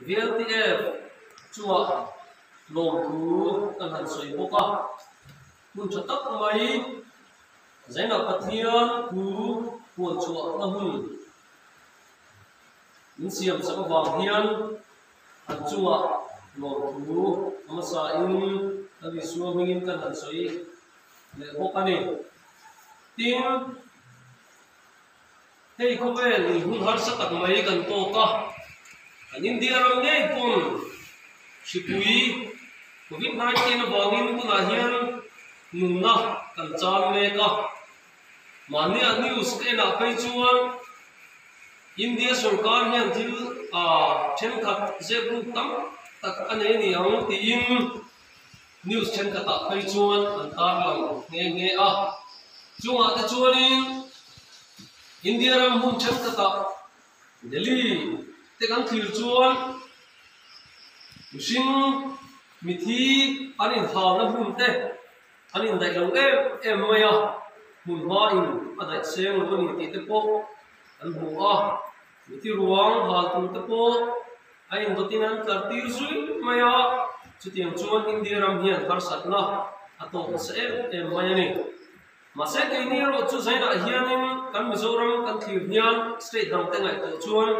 VLTF chungah lawmthu kan han sawi bawk a, hmun tha tak mai Zainah Pathian thu puan chhuahna hun min siam sak avang hian an chungah lawmthu hmasa in Lal Isua hmingin kan han sawi leh bawk a ni. Tin, hei khawvel in hun harsa tak mai kan tawk a, kan India ram ngei pawn hripui Covid 19 avangin tunah hian nunna kan chan mek a, mahnia news ka enah phei chuan India sorkar hian thil thenkhat zep ruk tam tak a nei a ni ang tiin News thenkhatah phei chuan an tarlang nghe nghe a. Chungah te chuanin India ram hmun thenkhatah Delhi te kan thlir chuan mihring mithi an inhalna hmun te an indaih lo em em mai a, hmun hmain a daih seng lo a ni tih te pawh an hmu a. Mithi ruang hal tur te pawh a indawtin an tlar tir zui mai a, chutiang chuan India ram hian harsatna a tawk nasa em em mai a ni. Mahse keini erawh chu zainah hianin kan Mizoram kan thlir hian state dangte ngaihtuah chuan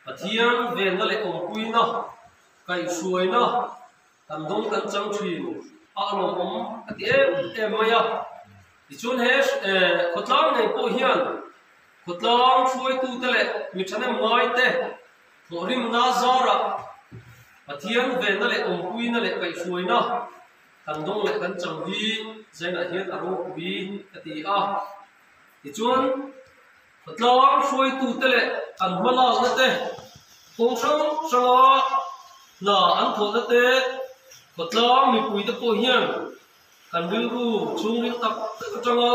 Pathian venna leh awmpuina, kaihhruaina kan dawng kan chang thin a a lawmawm a ti em em mai a. Tichuan he khawtlang nei pawh hian Khawtlang hruaitute leh mi thahnem ngaite thawhrimna zarah Pathian venna leh awmpuina leh kaihhruaina kan dawng leh kan chang hi zainah hian a ropui ka ti a. Tichuan, khawtlang hruaitute leh an hmalakna te, kawng hrang hranga hna an thawhna te, khawtlang mipuite pawh hian kan rilru chhungril tak tak atanga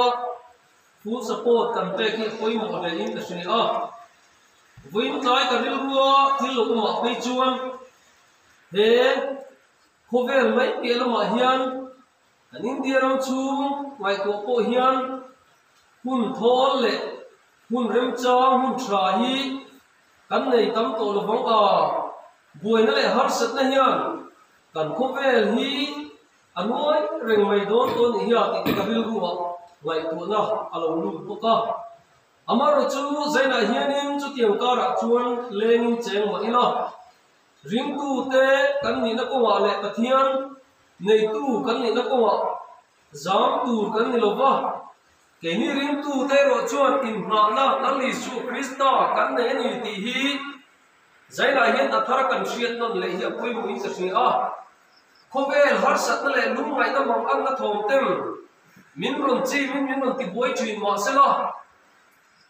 Full support kan pek hi a pawimawh hle in ka hria a, vawiin tlai ka rilrua thil lo awmah phei chuan he khawvel mai piah lamah hian kan India ram chhung ngaihtuah pawh hian hun thawl leh hun remchang hun tha hi kan nei tam tawh lovang a, buaina leh harsatna hian kan khawvel hi A nuai reng mai dawn tawh nih hian tih te ka rilruah ngaihtuahna a lo lut bawk a. Amaherawhchu Zainah hianin chutiang karah chuan lengin cheng mah ila, ringtute kan nihna kawngah leh Pathian neitu kan nihna kawngah zam tur kan ni lo va, keini ringtute erawh chuan inhnahna Lal Isua Krista kan nei a ni tih hi Zainah hian a thar kan hriat nawn leh hi a pawimawhin ka hria a. Khawvel harsatna leh lungngaihna mang anna thawm tem min rawn chimin min rawn tibuai thin mahsela,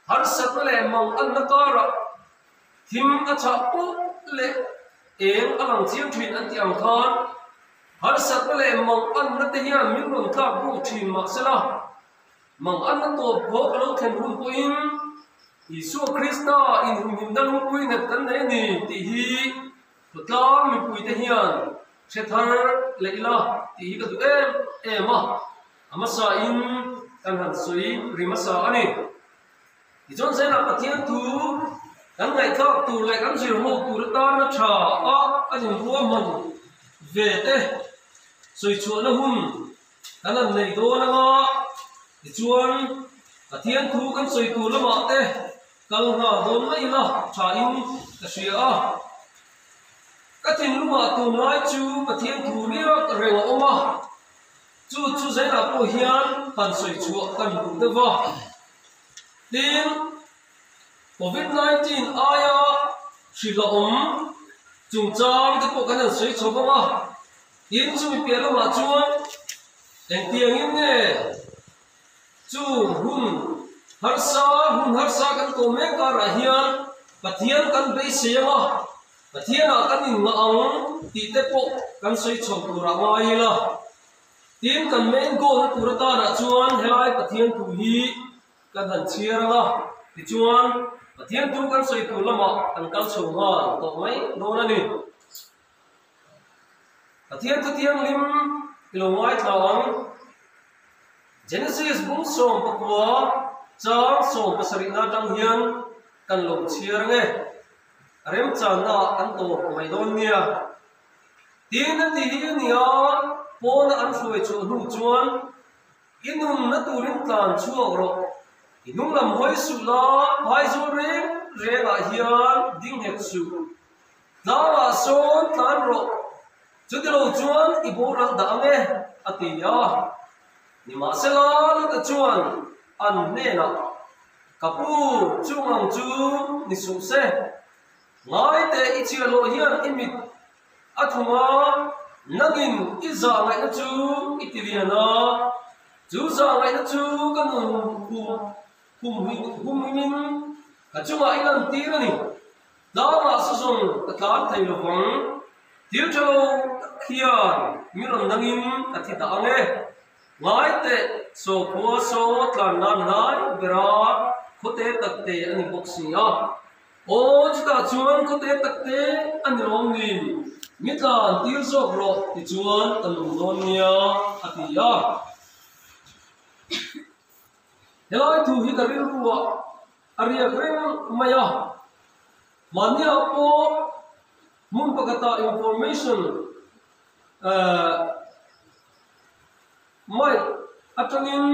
harsatna leh mang anna karah thim a chhah pawh leh eng a lang chiang thin an tih ang khan harsatna leh mang anna te hian min rawn tlak buk thin mahsela, mang anna tawp phawk a lo thlen hun pawhin Isua Krista inhumhimna lungpui nghet kan nei a ni tih hi Khawtlang mipuite hian hre thar leh ila tih hi ka duh em em a, a hmasa in kan han sawi ri hmasa a ni. Tichuan Zainah Pathian thu kan ngaihthlak tur leh kan zir ho tur atana tha a an inruahman ve te sawi chhuahna hun kan han nei dawn anga, tichuan Pathian thu kan sawi tur lamah te Kal nghal dawn mai ila tha in ka hria a, ka thinlungah tunlai chu Pathian thu riak reng a awm a, chu chu zainah pawh hian han sawi chhuah kan duh deuh va. Tin, Covid 19 aia hrilh a awm chungchang te pawh kan han sawi chho vang a, tin chumi piah lamah chuan engtiangin nge Chu hun harsa hun harsa kan tawh mek karah hian Pathian kan beisei ang a, Pathianah kan inngah ang tih te pawh kan sawi chho turah ngai ila. Tin, kan main goal na tur atanah chuan helai Pathian thu hi kan han chhiar ang a, tichuan Pathian thu kan sawi tur lamah kan kal chho nghal tawh mai dawn a ni. Pathian thu thianghlim i lo ngaithla ang. Genesis bung 19 chang 17 na atang hian kan lo chhiar ang e. Remchanna ah kan tawp mai dawn nia. Tin a ti hi a nia, pawna an hruai chhuah hnu chuan i nunna turin tlan chhuak rawh. I hnung lam hawi suh la, phaizawl reng rengah hian ding nghet suh. Tlangah sawn tlan rawh, chutilo chuan i boral dah ang e, a ti a. Nimahsela, Luta chuan an hnenah, Ka pu, chung ang chu ni suh se. Ngai teh i chhiah loh hian i mit a thum a, nangin i zah ngaihna chu i ti lian a, chu zah ngaihna chu ka nun hum humhimin ka chungah i lantir a ni. Tlangah sa zawng ka tlan thei lo vang, thil tha lo tak hian mi rawn nangin ka thi dah ang e. Ngai teh, saw khua saw tlan nan hlai bera khawte takte a ni bawk si a. Aw, chutah chuan khawte takte a ni lawm ni? Mi tlan tir zawk rawh tichuan ka nung dawn nia, a ti a. Helai thu hi ka rilruah a riak reng mai a, mahniah pawh hmun pakhatah information mic atangin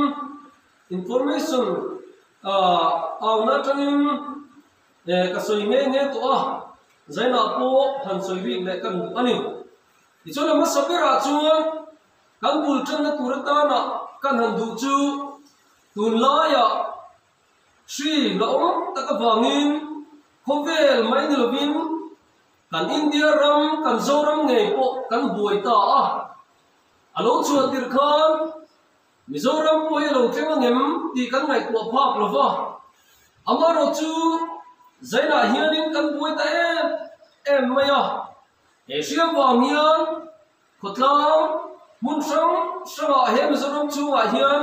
information auna atangin ka sawi nghe nghe tawh a, zainah pawh han sawi bik leh ka duh a ni. Tichuan a hmasa berah chuan kan bul tanna tur atana kan han duh chu tunlaiah hri la awm tak avangin khawvel mai ni lovin kan India ram, kan Zoram ngei pawh kan buai ta a. A lo chhuah tirh khan Mizoram pawh hi a lo thleng angem tih kan ngaihtuah phak lo va. Amaherawhchu Zainah hianin kan buai ta em em mai a. He hriam vang hian Khawtlang hmun hrang hrangah he Mizoram chhungah hian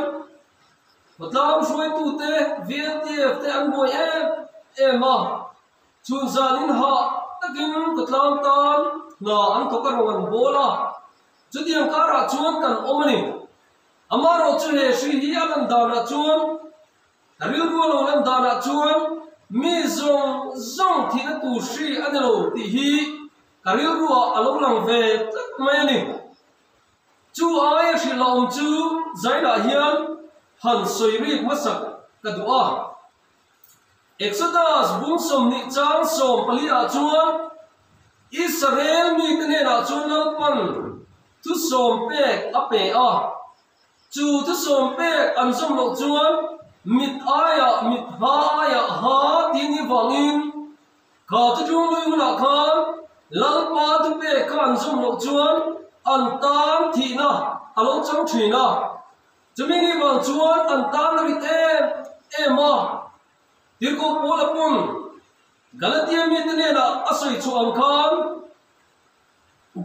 khawtlang hruaitute VLTF te an buai em em a, chhun zanin hah takin khawtlang tan hna an thawk a rawn an bawl a, chutiang karah chuan kan awm a ni. Amaherawhchu he hri hi a lan danah chuan Ka rilru a lo lan danah chuan mi zawng zawng thihna tur hri a ni lo tih hi ka rilruah a lo lang ve tlat mai a ni. Chu aia hrilh a awm chu Zainah hian han sawi rik hmasak ka duh a. Exodus bung 20 chang 14 ah chuan Israel mite hnenah chuan Lalpan thusawm pek a pe a. Chu thusawm pek an zawm loh chuan mit aiah mit, ha aiah ha tih ni vangin kha thuthlung lui hunah khan Lalpa thupek kha an zawm loh chuan an tan thihna a lo chang thin a. Chumi ni vang chuan an tan a rit em em a. Tirhkoh Paula pawn Galatia mite hnenah a sawi chhuah ang khan,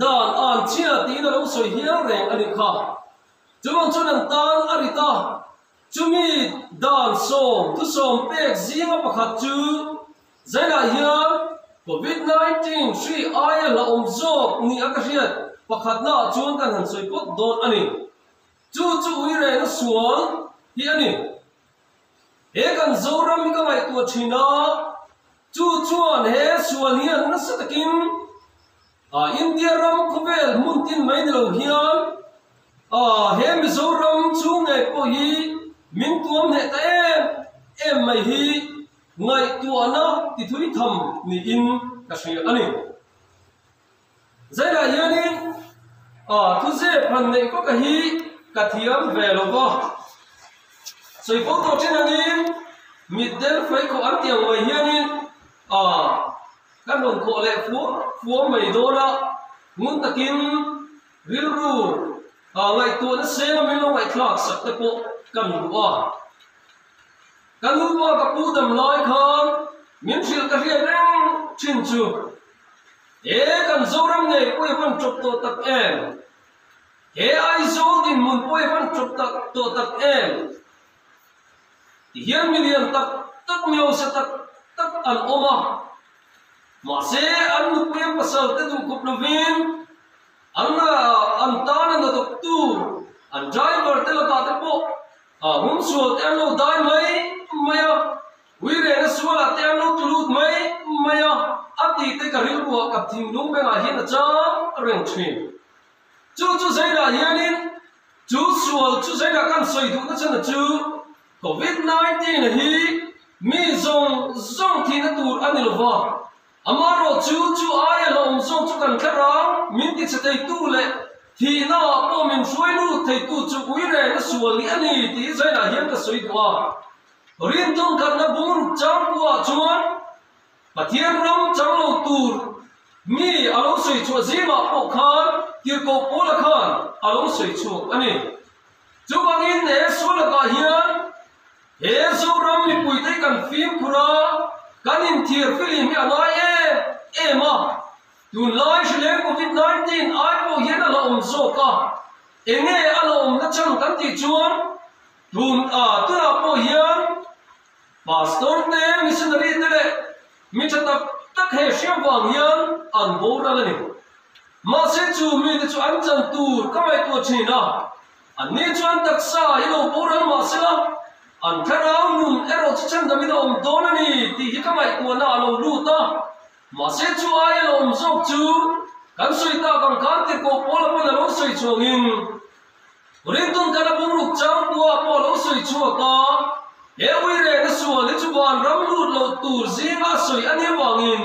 Dan an chhia tiin a lo sawi hial reng a nih kha. Chuvang chuan an tan a rit a, chumi dan sawm thusawm pek zinga pakhat chu Zainah hian Covid 19 hri aia hlauhawm zawk ni a ka hriat pakhatna ah chuan kan han sawi phawt dawn a ni. Chu chu ui rehna sual hi a ni. He kan Zoram hi ka ngaihtuah thin a, chu chuan he sual hian nasa takin India ram khawvel hmun tin mai ni lo hian he Mizoram chhung ngei pawh hi min tuam hneh ta em em mai hi ngaihtuahna ti thui tham niin ka hria a ni. Zainah hianin thuzep han neih vaka hi ka thiam ve lo va. Sawi fo tawh thin angin mitdel fai khawh an tih ang mai hianin kan rawn khawh leh fuam fuam mai dawn a, ngun takin rilru ngaihtuahna seng a min lo ngaihthlak sak te pawh kan duh a. Ka nupa ka pu dam lai khan min hrilh ka hriat reng thin chu. He kan Zoram ngei pawh i van ṭawp tawh tak em? He Aizawl dinhmun pawh i van ṭawp tak tawh tak em? Ti hian mi lian tak tak mi hausa tak tak an awm a, mahse an nupui an pasal te duhkhawp lovin an an tan a hnathawktu an driver te lakah te pawh humsual te an lo dai mai mai a. Ui rehna sualah te an lo tlu lut mai mai a, a ti te. ka thinlung bengah hian a chang reng thin. Chu chu zeilah hianin chu sual chu zeilah kan sawi duhna chhan chu Covid 19 hi mi zawng zawng thihna tur a ni lova, amaherawh chu chu aia hlauhawm zawk chu kan thlarau min tichhe theitu leh thihna ah pawh min hruai lut theitu chu ui rehna sual hi a ni tih zeilah hian ka sawi duh a. Rintawn khatna bungruk changpuah chuan Pathian ram chang lo tur mi a lo sawi chhuah zingah pawh khan Tirhkoh Paula khan a lo sawi chhuak a ni. Chuvangin he sual lakah hian he Zoram mipuite hi kan fimkhur a, kan inthiar filim hi a ngai em em a. Tunlai hrileng Covid 19 ai pawh hian a la awm zawk a, enge a la awmna chhan kan tih chuan tun a tunah pawh hian Pastor te, missionary te leh mi tha tak tak he hriam vang hian an boral a ni. Mahse chu mite chu an chan tur ka ngaihtuah thin a, anni chuan taksa hi lo boral mahsela an thlarau nun erawh chu chhandamin a awm dawn a ni tih hi ka ngaihtuahna a lo lut a. Mahse chu aia lo awm zawk chu kan sawi tak ang khan tirhkoh Paula pawn a lo sawi chuangin, Rintawn kan a bungruk changpua pawh a lo sawi chhuak a, he uirehna sual hi chu van ram lut loh tur zinga a sawi a nih avangin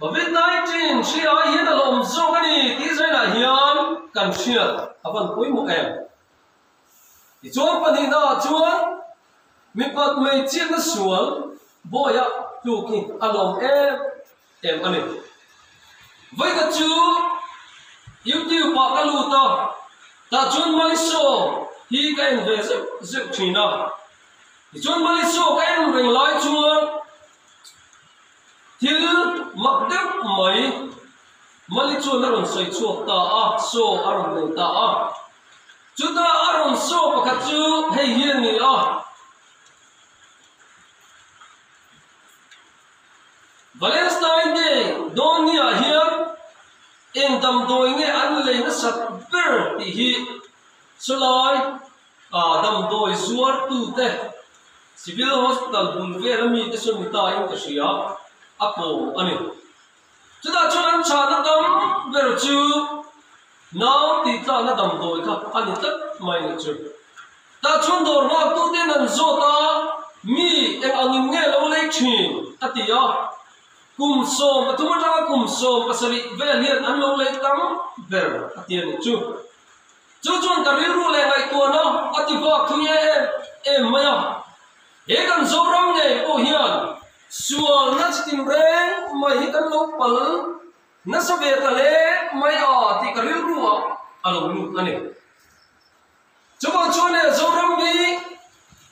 Covid 19 hri ai hian a la awm zawk a ni tih zainah hian kan hriat a van pawimawh em? Tichuan pahnihnaah chuan mipat hmeichhiatna sual bawiha tluk hi a la awm em em a ni. Vawikhat chu YouTube ah ka lut a, tah chuan Mali Show hi ka en ve zeuh zeuh thin a. Tichuan Mali Show ka en reng lai chuan thil mak deuh mai Mali chuan a rawn sawi chhuak ta a, show a rawn nei ta a. Chutah a rawn show pakhat chu hei hi a ni a. Valentine Day dawn niah hian eng damdawi nge an lei nasat ber tih hi chulai damdawi zuartute Civil Hospital bul vela mite sawn ni ta in ka hria a kawm a ni. Chutah chuan an chhahna tam ber chu nau tih tlakna damdawi kha a ni tlat mai nih chu. Tah chuan dawr nghaktuten an zawt a, Mi eng angin nge lo lei thin? a ti a. Kum 13 atanga kum 17 vel hian an lo lei tam ber a ti a nih chu. Chu chuan ka rilru leh ngaihtuahna a ti vak thui em em mai a. He kan Zoram ngei pawh hian sualna chitin reng mai hi kan lo pal nasa ve ta hle mai a tih ka rilru ah a lo lut a ni. Chuvang chuan he Zoram hi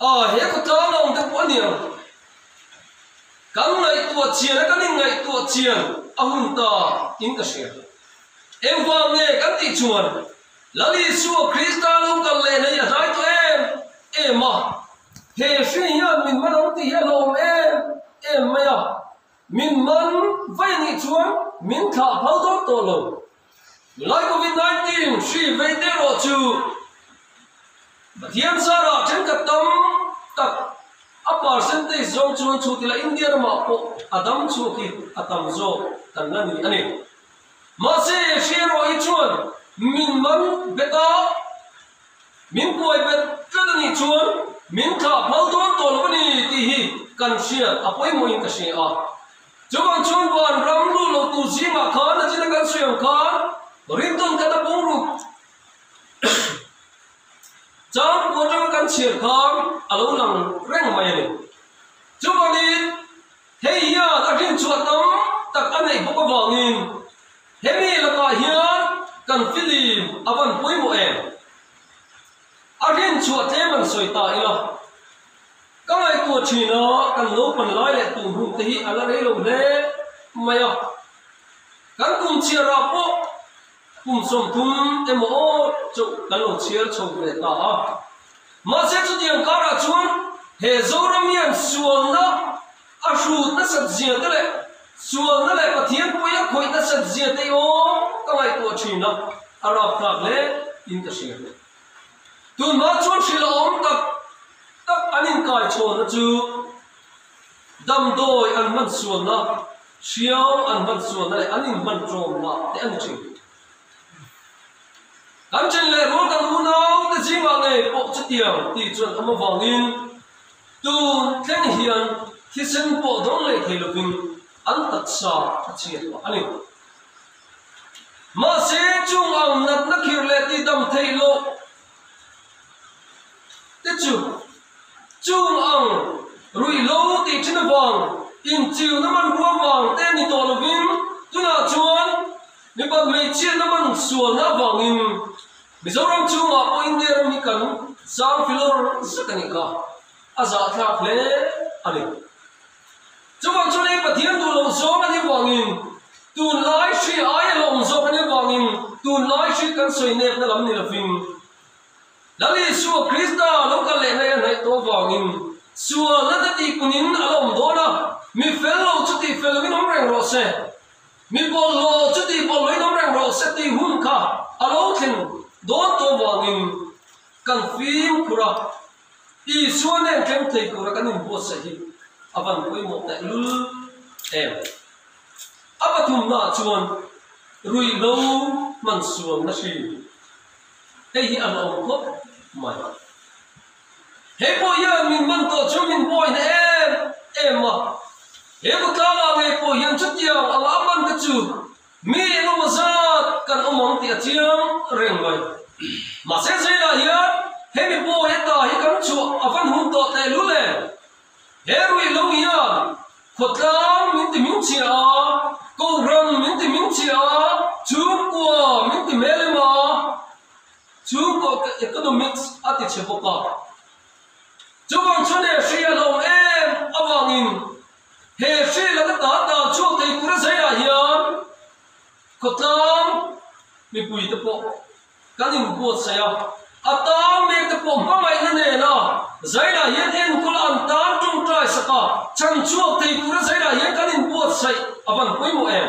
a he khawtlang a awm te pawh a ni ang. Kan ngaihtuah chian a kan inngaihtuah chian a hun ta in ka hria. Engvang nge kan tih chuan Lal Isua Krista lo kal leh nei a hnai tawh em em a, he hri hian min man ang tih hi a hlawm em em mai a, min man vai anih chuan min thlah phal dawn tawh lo. Tunlai Covid 19 hri vei te erawh chu Pathian zarah thenkhat tam tak a percentage zawng chuan chhutila India ramah pawh a dam chhuak hi a tam zawk kan la ni a ni. Mahse hri erawh hi chuan min man bet a, min kuai bet tlat a nih chuan min thlah phal dawn tawh lo a ni tih hi kan hriat a pawimawhin ka hria a. Chuvang chuan van ram lut lo tur zingah khan a china kan sawi ang khan rintawn kan a bungruk changpua atanga kan chhiar khan a lo lang reng mai a ni. Chuvangin hei hian a rinchhuah tam tak a neih bawk avangin hemi lakah hian kan filim a van pawimawh em? A rinchhuah tlem an sawi ta ila. Ka ngaihtuah thin a, kan naupan lai leh tun hun te hi a la rei lo hle mai a. Kan kum chhiarah pawh kum 30 emaw aw chauh kan lo chhiar chho ve ta a. Mahse chutiang karah chuan he Zoram hian sualna a hrut nasat zia te leh sualna leh Pathian pawi a khawih nasat zia te i awm ka ngaihtuah thin a, a rapthlak hle in ka hria. Tunhma chuan hrilh a awm tak tak an inkaichhawnna chu damdawi an hman sualna. Hriau an hman sualna leh an inhman ṭawmna te a ni ṭhin. Kan ṭhen leh rual kan unaute zingah ngei pawh chutiang tih chuan awm avangin tun thleng hian thisen pawh dawng leh thei lovin an taksa a chhiat pah a ni. Mahse, chung ang natna khirh leh tihdam theih loh te chu Chung ang ruihhlo tih thin avang, inchiuna hmanrua vang te ni tawh lovin tunah chuan mipat hmeichhiatna hman sualna avangin Mizoram chhungah pawh India ram hi kan zang filawr zet a nih kha a zahthlak hle a ni. Chuvang chuan hei Pathian duh loh zawng a nih vangin tunlai hri aia hlawm zawk a nih vangin tunlai hri kan sawi nepna lam ni lovin Lal Isua Krista lo kal leh hnaih a hnaih tawh avangin sualna te tihpunin a la awm dawn a, mi fel lo chu tih fel loin awm reng rawh se, mi bawlhhlawh chu tih bawlhhlawhin awm reng rawh se tih hun kha a lo thleng dawn tawh avangin kan fimkhur a, Isua nen thleng thei tura kan inbuatsaih hi a van pawimawh tehlul em. A pathumnaah chuan ruihhlo hmansualna hri. Hei hi a hlawm khawp mai. Hei pawh hian min man tawh chu min buaina em em a. He khawtlangah ngei pawh hian chutiang anga a man te chu mi engemaw zat kan awm ang tih a chiang reng mai. Mahse zelah hian hemi bawi ata hi kan chhuah a van hun tawh tehlul em? He ruihhlo hian khawtlang min ti min chhia a, kohhran min ti min chhia a, chhungkua min ti hmel em a, chhungkua economics a ti chhe bawk a. Chuvang chuan he hri a hlawm em avangin he hri laka ta ta chhuak thei tura zaiah hian khawtlang mipuite pawh Kan inbuatsaih a, a tan mek te pawh hmangaihna nena Zainah hian enkawl a an tan tawngtai sak a, chhan chhuak thei tura Zainah hian kan inbuatsaih a van pawimawh em?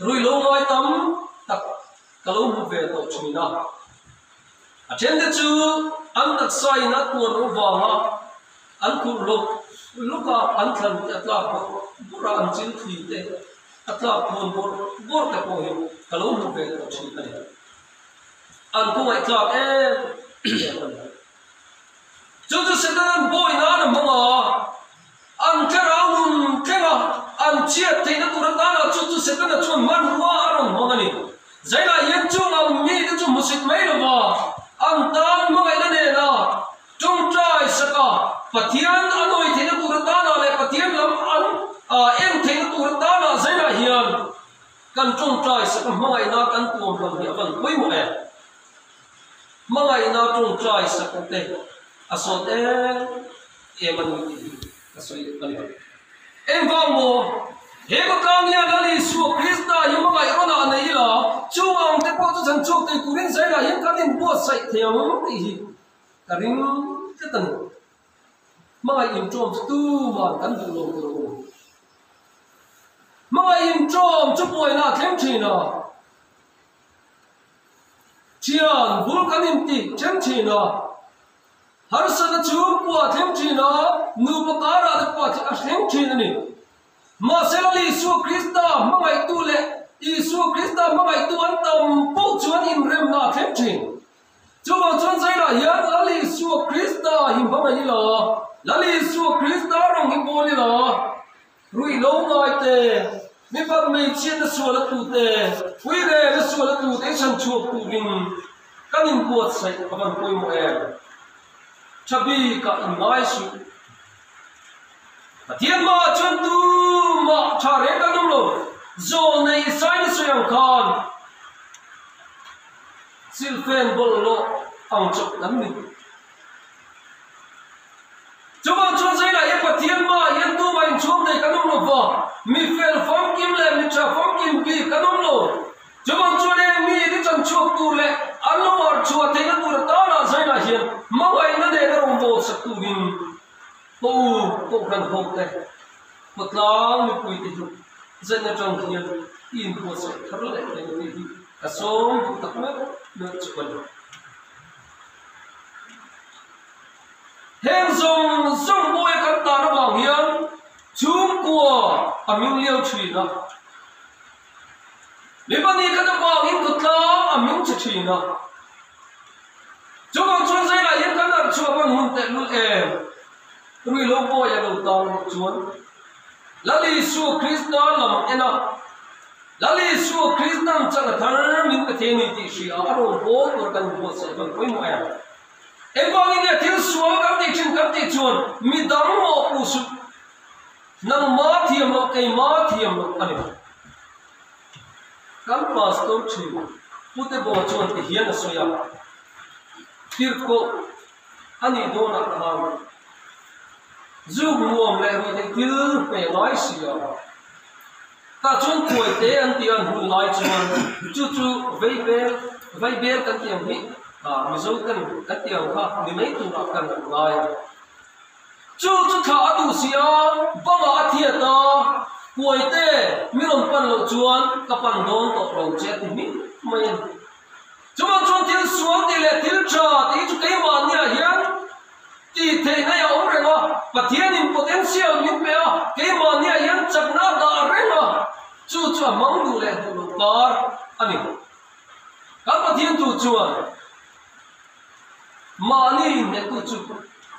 Ruihlo ngai tam tak ka lo hmu ve tawh thin a, a then te chu an taksa in a tuar loh vanga an khurh lawk lawk a, an thlan te a tlak bawrh bawrh a, an chil thli te A tlak thawn bawrh bawrh te pawh hi ka lo hmu ve tawh thin a ni. An khawngaih tlak em em a ni. Chu chu Setanan bawi nan a hmang a, an thlarau nun thleng a, an chhiat theihna tur atana chu chu Setana chuan hmanrua a rawn hmang a ni. Zainah hian chung ang mite chu hmusit mai lova an tan hmangaihna nena Tawngtai saka Pathian a nawi theihna tur atana leh Pathian lam an en theihna tur atana zailah hian kan tawngtai saka hmangaihna kan tuam hlawm hi a van pawimawh em? Hmangaihna tawngtai sak te a sawt em em a ni tih hi ka sawi a ni. Engvang maw? He khawtlang hian Lal Isua Krista hi hmangaih rawn ah nei ila, chung ang te pawh chu chan chhuak thei turin zailah hian kan inbuatsaih thei ang tih hi Ka ring tlat a ni. Hmangaih inṭawm chu tuman kan duh lo tur u. Hmangaih inṭawm chu buaina a thleng ṭhin a. Ṭhian bul kan inti ṭhen ṭhin a. Harsatna chhungkua a thleng ṭhin a, nupa karah te pawh a thleng ṭhin a ni. Mahse Lal Isua Krista hmangaihtu leh Isua Krista hmangaihtu an tam poh chuan inremna a thleng ṭhin. Chuvang chuan Zainah hian Lal Isua Krista hi hmangaih ila, Lal Isua Krista rawng hi bawl ila, ruih lo ngai te, mipat hmeichhiatna sual a tu te, puirelna sual a tu te i chhan chhuak turin kan inbuatsaih a van pawimawh em? Tha bikah inngai suh. Pathian hmaah chuan tumah tha reng kan awm lo, zawlnei Isaia sawi ang khan, Silhfen bawlhhlawh ang chawp kan ni. Chuvang chuan Zainah hian Pathian hmaah hian tumah inchhuang thei kan awm lo va, mi fel famkim leh mi tha famkim bik kan awm lo. Chuvang chuan heng mi te chan chhuak tur leh an lo harh chhuah theihna tur atanah Zainah hian hmangaihna nen a rawn bawl sak turin pawh u Kohhran ho te, khawtlang mipui te chu Zain atang hian i inbuatsaih thar leh thei tih hi Ka sawm duh tak meuh meuh chu ka ni. Heng zawng zawng buai kan tan avang hian. Chhungkua a ming liau thin a. Mi pahnih khat avangin khawtlang a ming che thin a. Chuvang chuan zailah hian kan harh chhuah hman hun tehlul em? Ruihhlo bawi a lo tang rawh chuan Lal Isua Krista lam en a, Lal Isua Kristan chak a thar min pe thei a ni tih hria a rawn bawl tur kan inbuatsaih hman pawimawh em? Engvangin nge thil sual kan tih thin kan tih chuan mi dang mawh puh suh, nangma thiam loh keima thiam loh a ni. Kan pastor thin Pu Tebawh chuan ti hian a sawi a, Tirhkoh a nih dawnah khan zuk nuam leh ruihtheih thil hme ngai si a, tah chuan kuai te an tih a an hun lai chuan chu chu veibel vaibel kan tih ang hi Mizo ten kan tih ang kha ni mai turah kan han ngai a. Chu chu thlah a duh si a, bangah a thiat a, kuai te mi rawn pan loh chuan ka pan dawn tawh lo che a ti hming mai a ni. Chuvang chuan thil sual tih leh thil tha tih chu keimahniah hian tih theihna a awm reng a, Pathianin potential min pe a, keimahniah hian chakna a dah reng a, chu chu a hmang duh leh duh loh kar a ni. Kan Pathian tu chuan mahni inneihtu chu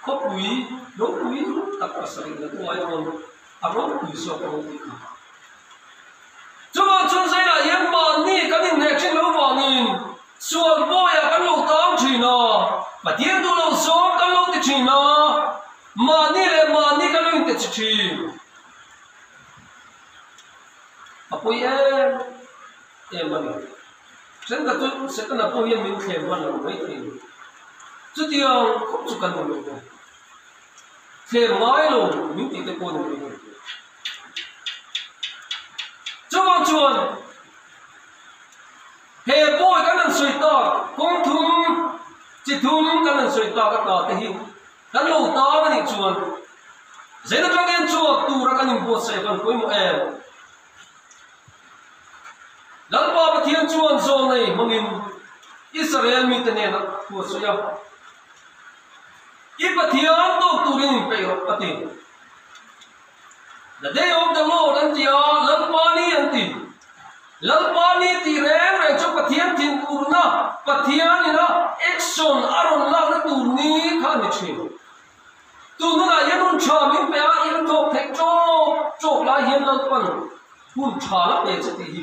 khawpui ropui tak pasarih la tuai pawn a ropui zawk a lo tih kha. Chuvang chuan zailah hian mahni kan inhnek thin lo vangin sual bawiah kan lo tang thin a, Pathian duh lo zawng kan lo ti thin a, mahni leh mahni kan lo inte chi thin. A pawi em em a ni. Thenkhat chu Setana pawh hian min thlem hman lo mai thei. Chutiang khawp chu kan ni lo ve. Thlem ngai lo min tih te pawh ni mai thei. Chuvang chuan he bawi kan han sawi tak kawng thum chi thum kan han sawi tak ata te hi kan lo tang a nih chuan zeina tang hian chhuak tura kan inbuatsaih a van pawimawh em? Lalpa Pathian chuan zawl nei hmangin Israel mite hnenah thu a sawi a, I Pathian tawk turin inpeih rawh a ti. The day of the Lord an ti a, Lalpa ni an ti. Lalpa ni tih reng reng chu Pathian thinurna, Pathian ina action a rawn lakna tur ni kha a ni thin. Tun hunah hian hun tha min pe a, i la thawk theih tawk tawk lai hian Lalpan hun tha la pe che tih hi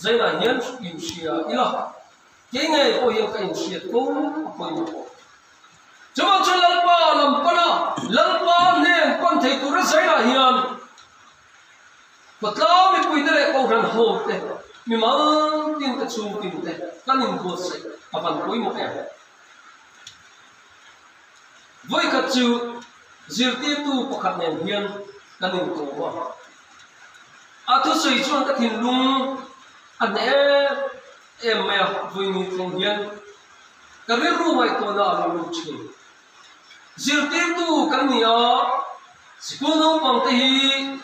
zainah hian inhria ila, kei ngei pawh hian ka inhriat ko a pawimawh bawk. Chuvang chuan Lalpa lam pan a, Lalpa hnen pan thei tura zainah hian khawtlang mipuite leh kohhran ho te, mimal tin te chhung tin te kan inbuatsaih a van pawimawh em. Vawikhat chu zirtirtu pakhat nen hian kan inkawm a, a thusawi chuan ka thinlung a hneh em em mai a, vawini thleng hian Ka rilru ngaihtuahna a lo lut thin. Zirtirtu kan ni a, sikul naupang te hi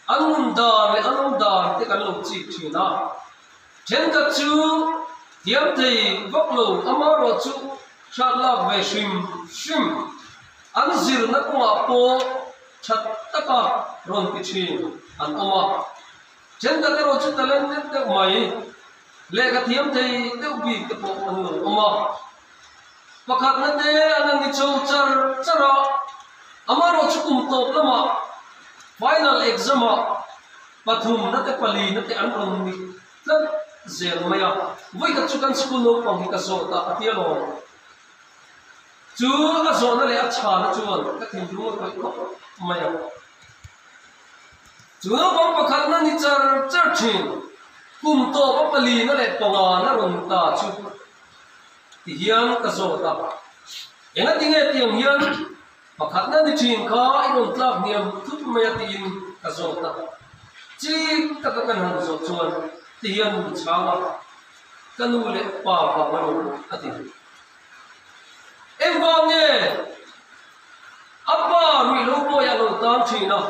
an nun dan leh an awm dan te kan lo chik thin a. Thenkhat chu thiam thei vak lo amaherawh chu hrat lak ve hrim hrim an zirna kawngah pawh tha taka rawn ti thin an awm a. Thenkhat erawh chu talented deuh mai. Lehkha thiam thei deuh bik te pawh an lo awm a, pakhatna te an han ni chho char char a, amaherawh chu kum tawp lamah final exam ah pathumna te palina te an rawn ni tlat zel mai a, vawikhat chu kan school naupang hi ka zawt a, a ti alawm. Chu a zawhna leh a chhana chuan ka thinlung a khawih khawp mai a. Chu naupang pakhatna ni char char thin, kum tawp a palina leh pangana rawn ta chu ti hian ka zawt a, Engati nge tiang hian pakhatna ni thin kha i rawn tlak hniam thut mai a tiin ka zawt a, chik taka kan han zawh chuan ti hian min chhang a, ka nu leh pa vang a lo a ti. Engvang nge a pa ruih lo bawi a lo tan thin a,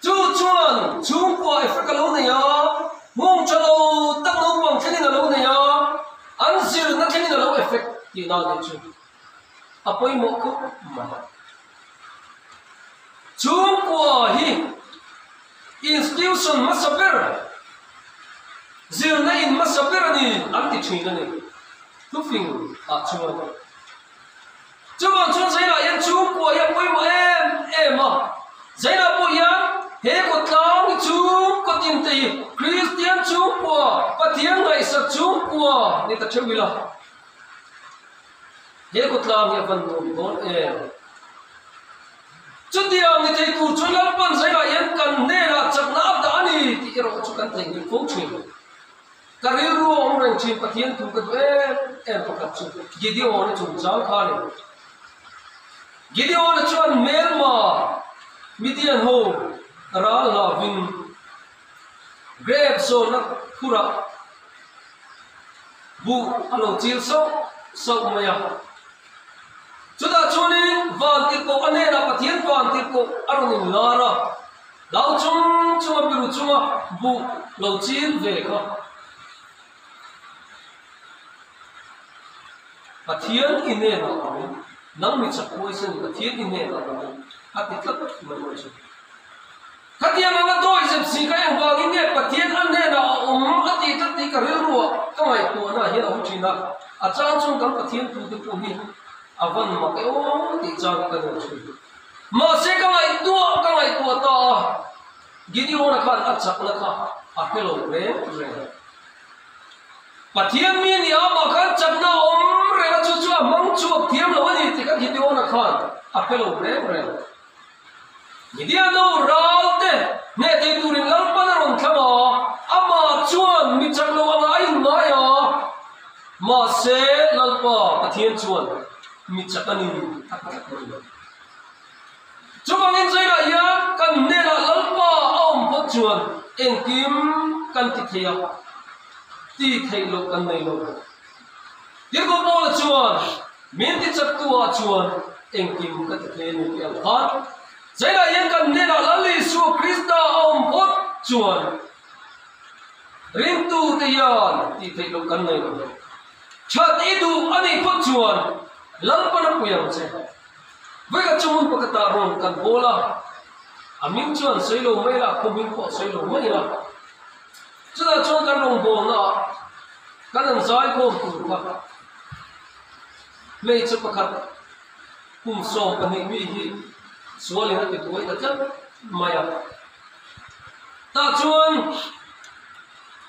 chu chuan chhungkua effect a lo nei a, hmung tha lo tak naupang thlengin a lo nei a, an zirna thlengin a lo effect tihna a nih chu a pawimawh khawp mai. Chhungkua hi institution hmasa ber, zirna in hmasa ber a ni an ti thin a ni. Thufing ah chuan. Chuvang chuan Zainah hian chhungkua hi a pawimawh em em a. Zainah pawh hian he kawtlang hi chhungkaw tin te hi Kristian chhungkua, Pathian ngaihsak chhungkua ni ta theuh ila. He kawtlang hi a van nuam dawn em? Chutiang ni thei tur chuan Lalpan Zainah hian kan hnenah chakna a dah a ni tih erawh chu kan theihnghilh fo thin. Ka rilru a awm reng thin Pathian thu ka duh em em pakhat chu Gideon-a chungchang kha a ni. Gideon-a chuan hmelma Midian ho ral hlauvin grep zawnna phurah buh a lo chil sauh sauh mai a. Chutah chuanin vantirhkoh a hnenah Pathian vantirhkoh a rawn inlar a. Hlau chung chunga biru chunga buh lo chil ve kha Pathian i hnenah a awm, nang mi chak huaisen Pathian i hnenah a awm a ti tlat mai mai chu. Khatiang anga dawi zep si kha engvangin nge Pathian a hnenah a awm a tih tlat tih ka rilruah ka ngaihtuahna ah hian a awm thin a, a chang chuan kan Pathian thute pawh hi a van mak e aw tih chang ka nei thin. Mahse ka ngaihtuah ka ngaihtuah ta a, Gideon-a khan a chakna kha a hre lo reng reng. Pathian mi ni amah khan chakna a awm reng a, chu chu a hmang chhuak thiam lo a ni tih kha Gideon-a khan a hre lo reng reng. Gideon-a ral te hneh thei turin Lalpan a rawn thlang a, amah chuan mi chak lo anga a inngai a, mahse Lalpa Pathian chuan mi chak a ni a ti tlat mai lo. Chuvangin Zairah hian kan hnenah Lalpa a awm phawt chuan engkim kan ti thei a, ti theih loh kan nei lo. Tirhkoh Paula chuan min ti chaktu ah chuan engkim ka ti thei a ni tih ang khan Zairah hian kan hnenah Lal Isua Krista a awm phawt chuan ringtute hian tih theih loh kan nei lo. That i duh a nih phawt chuan Lalpan a pui ang che. Vawikhat chu hmun pakhatah rawn kan bawl a, a hming chuan sawi lo mai la, khaw hming pawh sawi lo mai la. Chutah chuan kan rawn bawlnaah kan han zai khawm tur kha hmeichhe pakhat kum 12 mi hi sualin a ti buai ta tlat mai a. Tah chuan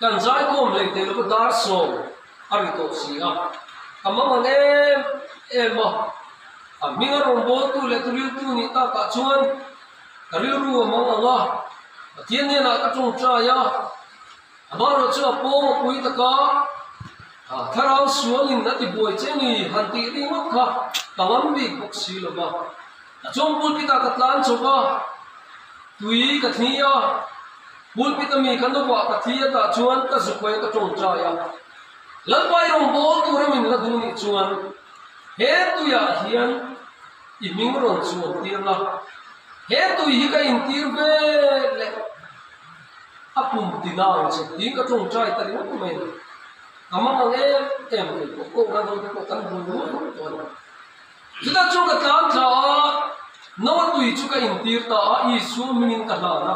kan zai khawm hlei thei lova dar sawm a ri tawh si a, ka mang ang em em a, a hming a rawn bawltu leh tu riltu nih takah chuan ka rilru a mang ang a, Pathian hnenah ka tawngtai a, amaherawh chu a pawng a pui tak a, thlarau sualin a ti buai che ni han tih ringawt kha ka ngam bik bawk si lo va, a chuan pulpit ah ka tlan chho va, tui ka thli a. Pulpit a mi ka novah ka thi a tah chuan ka zukhawi a ka tawngtai a. Lalpa i rawn bawl tur a min la duh nih chuan he tuiah hian i hming rawn chuan tir la, he tui hi ka intir ve leh a pum ti nang che tiin ka tawngtai ta ringawt mai a ni. Ka mang ang em em thei pawh kohhran ho te pawh kan hmu nual tawh a ni. Chutah chuan ka tlan thla a, Noa tui chu ka intir ta a, Isua hmingin ka hlan a.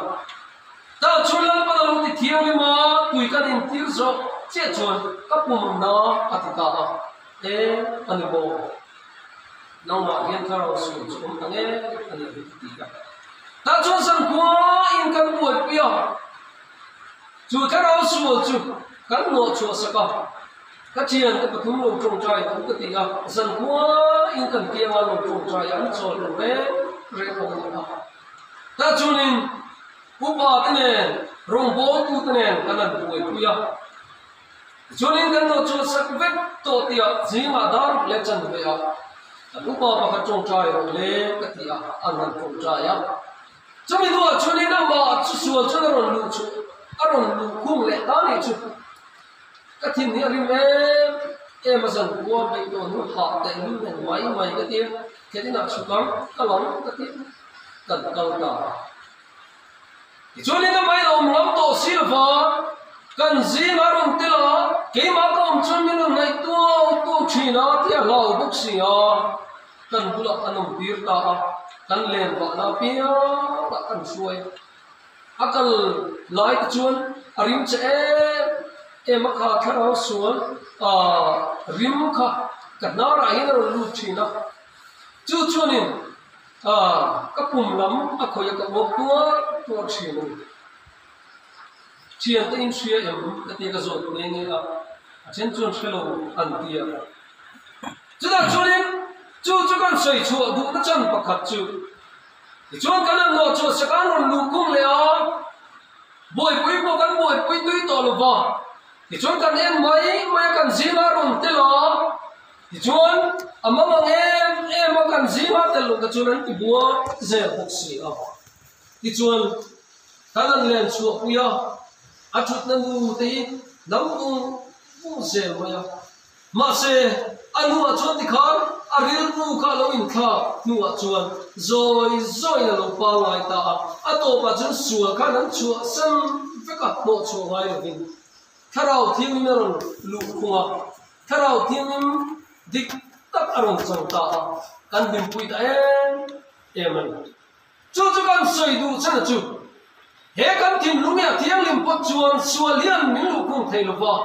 Tah chuan Lalpan a lo ti thianghlim a, tui kan intir zawh chiah chuan ka pum na a ti ta a, E, a ni maw? Nangmah hian thlarau sual chu awm ta ngei a ni hi ka ti a. Tah chuan zankhua in kan buaipui a, chu thlarau sual chu kan hnawhchhuah sak a. Ka thian te pathum lo tawngtai thu ka ti a, zankhua in kan kianga lo tawngtai an chawl lo reng reng a ni a. Tah chuanin upa te nen rawngbawltu te nen kan han buaipui a, tichuanin kan lo chawl sak vek tawh tih ah zingah dar leh chan ve a, kan upa pakhat tawngtai rawh le ka ti a, an han tawngtai a. Chumi hnuah chuanin amah chu sual chuan a rawn luh chu a rawn luh khung leh ta nih chu. Ka thin hi a rim em em a zan khua beih tawh hnu hah teh lul nen mai mai ka ti a, thlen inah chhuk ang ka lang ka ti a, kan kal ta a. Tichuanin amah in a awm ngam tawh si lova, kan zingah a rawn tel a, keimah ka awm chuan min rawn ngaih tuau tuau thin a tih a hlau bawk si a, kan bulah an awm tir ta a. Kan len vahna apiangah kan hruai a. A kal lai te chuan a rim che em em a kha thlarau sual rim kha ka hnarah hian a rawn lut thin a. Chu chuanin ka pum lam a khawih a ka uap tuar tuar thin a ni. Thiante in hria em ka tia ka zawt nghe nghe a, a then chuan hre lo an ti a. Chutah chuanin chu chu kan sawi chhuah duhna chan pakhat chu tichuan kan han nawh chhuah sak a, an rawn luh khum leh a, buaipui pawh kan buaipui tui tawh lo va, tichuan kan en mai mai a kan zinga rawn tel a, tichuan a mangang em em a kan zinga tel loh te chuan an ti buai zel bawk si a, tichuan. Kan han len chhuah pui a, a thutna nu te hi hnam vung vung zel mai a. Mahse, a hnuah chuan tikhan a rilru kha a lo inthlak hnuah chuan zawi zawiin a lo pangngai ta a, a tawpah chuan sual khan an chhuah san vek a, hnawh chhuah ngai lovin Thlarau Thianghlim a rawn luh khung a, Thlarau Thianghlim dik tak a rawn chang ta a, kan hlimpui ta em em a ni. Chu chu kan sawi duh chhan a chu, he kan thinlung hi a thianghlim pawt chuan sual hian min luhkhung thei lo va,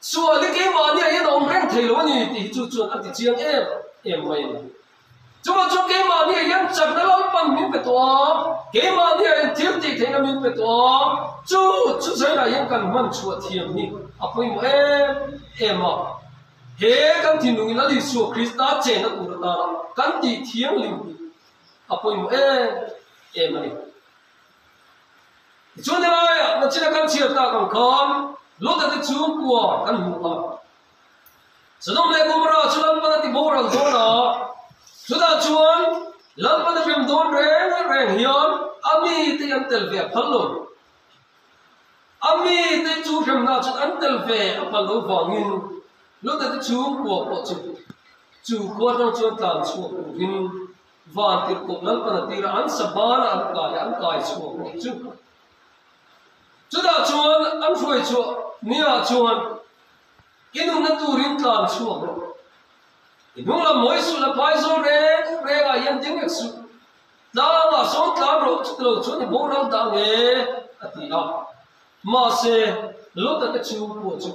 sual hi keimahni ah hian a awm reng thei lo a ni tih hi chu chuan a ti chiang em em mai a ni. Chuvang chuan keimahni ah hian chakna Lalpan min pe tawh a, keimahni ah hian thil tih theihna min pe tawh a, chu chu zainah hian kan hman chhuah thiam hi a pawimawh em em a. He kan thinlungin Lal Isua Krista chenna tur atana kan tih thianghlim hi a pawimawh em em a ni. Tichuan helaiah nachina kan chhiar tak ang khan Lota te chhungkua kan hmu a. Sodom leh Gomorrah chu Lalpan a ti boral dawn a, chutah chuan Lalpan a hrem dawn reng reng hian a mite an tel ve a phal lo. A mite chu hremna chuan an tel ve a phal lo vangin Lota te chhungkua pawh chu Chu khua atang chuan tlan chhuak turin van tirhkoh Lalpan a tir a, an sa banah an kai a, an kai chhuak nih chu. Chutah chuan an hruai chhuah niah chuan i nunna turin tlan chhuak rawh. I hnung lam hawi suh la phai zawl reng rengah hian ding vek suh. Tlangah sawn tlan rawh chutilo chuan i boral dah nge a ti a. Mahse, Lota te chhungkua chu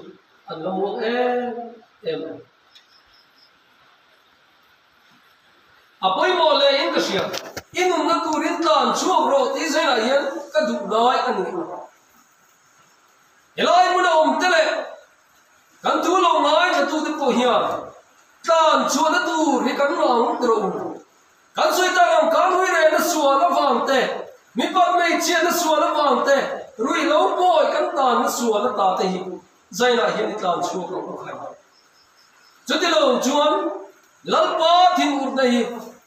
an la muang em em a ni. A pawimawh leh in ka hria, i nunna turin tlan chhuak rawh tih zaiah hian ka duh lai a ni a. Helai hmuna awm te leh kan thu lo ngaithlatute pawh hian tlan chhuahna tur hi kan ngah ang ti rawh u. Kan sawi tak ang kan hui rehna sual avang te, mipa hmeichhiatna sual avang te, ruihhlo pawi kan tanna sual ata te hi Zainah hian i tlan chhuak ang u khai. Chuti lo chuan Lalpa thinurna hi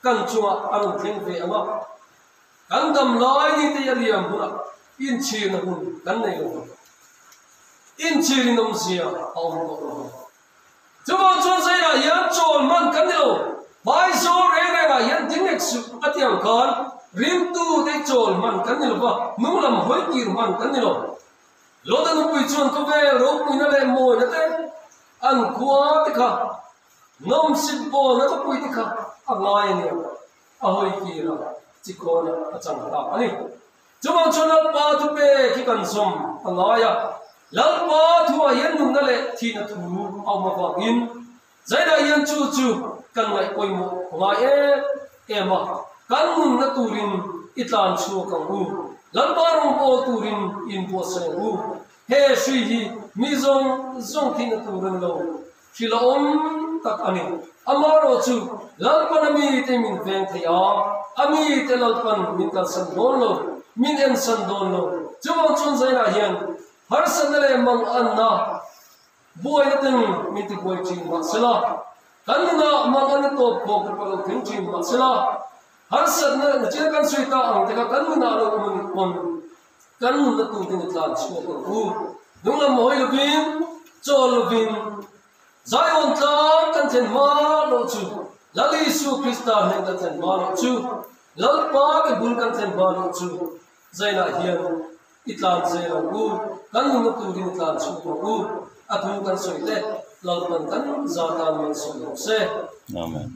kan chungah a rawn thleng ve ang a, kan dam lai ni te hi a liam hunah inchhirna hun kan nei lo vang. Inchhirin awmzia a awm tawh lo vang. Chuvang chuan Zainah hian chawl hman kan ni lo, Hmaizawl reng rengah hian ding nek suh a ti ang khan ringtu te hi chawl hman kan ni lo va, hnung lam hawi tir hman kan ni lo. Lota nupui chuan khawvel ropuina leh mawina te, an khua te kha, nawmsip bawlna khawpui te kha a ngai a nia, a hawi kir a, chikhawn a chang ta a ni. Chuvang chuan Lalpa thu pek hi kan zawm a ngai a, Lalpa thuah hian nunna leh thihna thu a awm avangin Zainah hian chu chu kan ngaih pawimawh ngai em em a, kan nunna turin i tlan chhuak ang u, Lalpa rawngbâwl turin i inbuatsaih ang u. He hri hi mi zawng zawng thihna tur a ni lo, hri la awm tak a ni. Amaherawh chu Lalpan a mite min veng thei a, a mite Lalpan min kalsan dawn lo, min ensan dawn lo. Chuvang chuan Zainah hian harsatna leh manganna, Buaina ten min ti buai thin mahsela, kan nunah mang an tawp khawk te pawh lo thleng thin mahsela, harsatna nachina kan sawi ta ang te kha kan nunah lo awm a nih pawn kan nunna turin i tlan chhuak ang u. Hnunglam hawi lovin, chawl lovin, Zion tlang kan thlen hma loh chu, Lal Isu Krista hnen kan thlen hma loh chu, Lalpa ke bul kan thlen hma loh chu, Zainah hian I tlan zel ang u, kan nunna turin i tlan chhuk ang u, a thu kan sawi te Lalpan kan za tan min sawi rawh se. Amen.